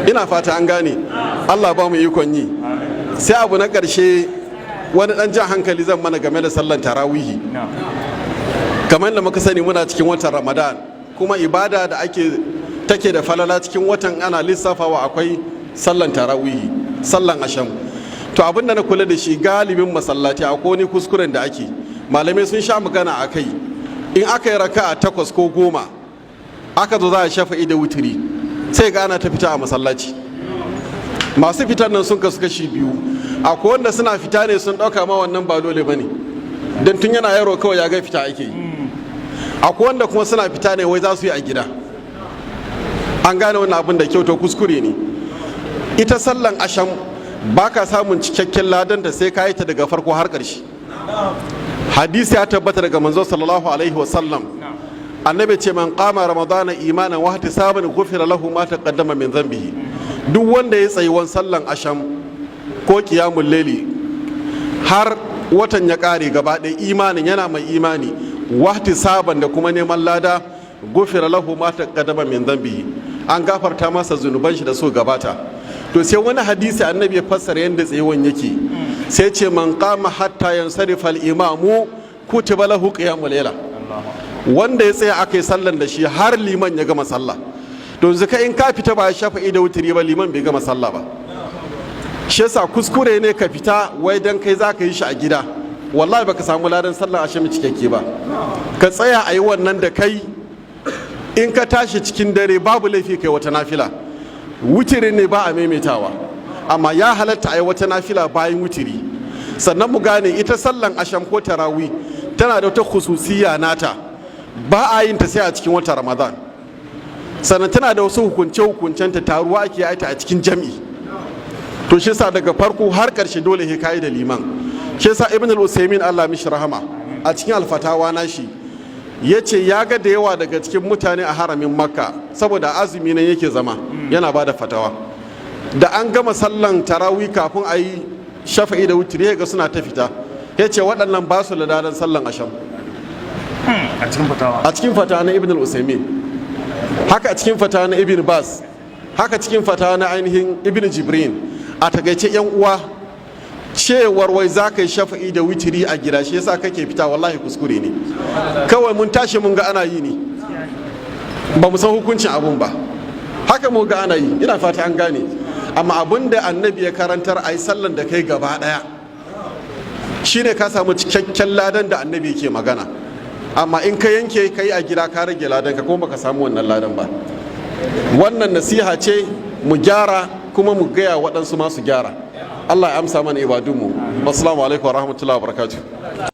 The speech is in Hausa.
Ina fata an gane. Allah ba mu ikon yi. Sai abu na ƙarshe, wani ɗan jan hankali zan mana game da sallan tarawihi. Kamar da muka sani, muna cikin watan Ramadan, kuma ibada da ake take da falala cikin watan ana lissafawa akwai sallan tarawihi, sallan asham. To, abin da na kula da shi, galibin masallaci akwai wani kuskuren da ake, malamai sun sha magana a kai. In aka yi raka'a 8 ko 10, aka zo za a shafa'i da wuturi, sai ga ana ta fita a masallaci. Masu fitar nan sun kasu kashi biyu. Akwai wanda suna fita ne sun ɗauka ma wannan ba dole ba ne, don tun yana yaro kawai ya ga fita ake yi. Akwai wanda kuma suna fita ne wai za su yi a gida. An gane wannan abin da kyau? To, kuskure ne. Ita sallan asham ba ka samun cikakken ladan da sai ka yi ta daga farko har ƙarshe. Hadisi ya tabbata daga manzo sallallahu alaihi wasallam, annabi ce: "Man qama ramadana imanan wa ihtisaban, ghufira lahu ma taqaddama min dhanbihi." Duk wanda ya tsayi sallan asham ko qiyamul laili har watan ya kare gaba ɗaya, imanin yana mai imani, wa ihtisaban, da kuma neman lada, ghufira lahu ma taqaddama min dhanbihi, an gafarta masa zunuban shi da su gabata. To, sai wani hadisi annabi ya fassara yadda tsayuwan yake, sai ce: "Man qama hatta yansarifa al-imamu, kutiba lahu qiyamul layla." Wanda ya tsaya aka yi sallan da shi har liman ya gama sallah. To, yanzu ka in ka fita ba shafa'i da wutiri ba, liman bai gama sallah ba. Shi yasa kuskure ne ka fita wai dan kai za ka yi shi a gida. Wallahi baka samu ladan sallah asham cikakke ba. Ka tsaya a yi wannan da kai. In ka tashi cikin dare, babu laifi kai wata nafila. Wutiri ne ba a maimaitawa, amma ya halatta a yi wata nafila bayan wutiri. Sannan mu gane, ita sallan asham ko tarawi tana da wata khususiyya nata, ba a yin ta sai a cikin watan Ramadan. Sannan tana da wasu hukunce hukuncenta, taruwa ake aita a cikin jam'i. To, shi sa daga farko har karshe dole sai kai da liman. Shi yasa Ibn al-Usaymin, Allah mishi rahama, a cikin Alfatawa nashi ya ce ya ga da yawa daga cikin mutane a haramin Makka, saboda azumi nan yake zama yana ba da fatawa, da an gama sallan tarawi, kafin a yi shafa'i da wutiri, ga suna ta fita. Ya ce waɗannan ba su da sallan asham. A cikin fatawa? A cikin fatawa na Ibn al-Usaymin, haka a cikin fatawa na Ibn Bas, haka cikin fatawa na ainihin Ibn Jibrin. A takaice, yan uwa, cewar wai za ka yi shafa'i da witiri a gida shi yasa kake fita, wallahi kuskure ne. Kawai mun tashi mun ga ana yi ne, ba mu san hukuncin abun ba, haka mu ga ana yi. Ina fata an gane. Amma abun da annabi ya karantar, a yi sallan da kai gaba daya, shine ka samu cikakken ladan da annabi yake magana. Amma in ka yanke ka yi a gida, ka rage ladan ka, kuma baka samu wannan ladan ba. Wannan nasiha ce, mu gyara kuma mu gaya waɗansu masu gyara. Allah ya amsa mana ibadunmu. Assalamu alaikum wa rahmatullahi wa barakatuh.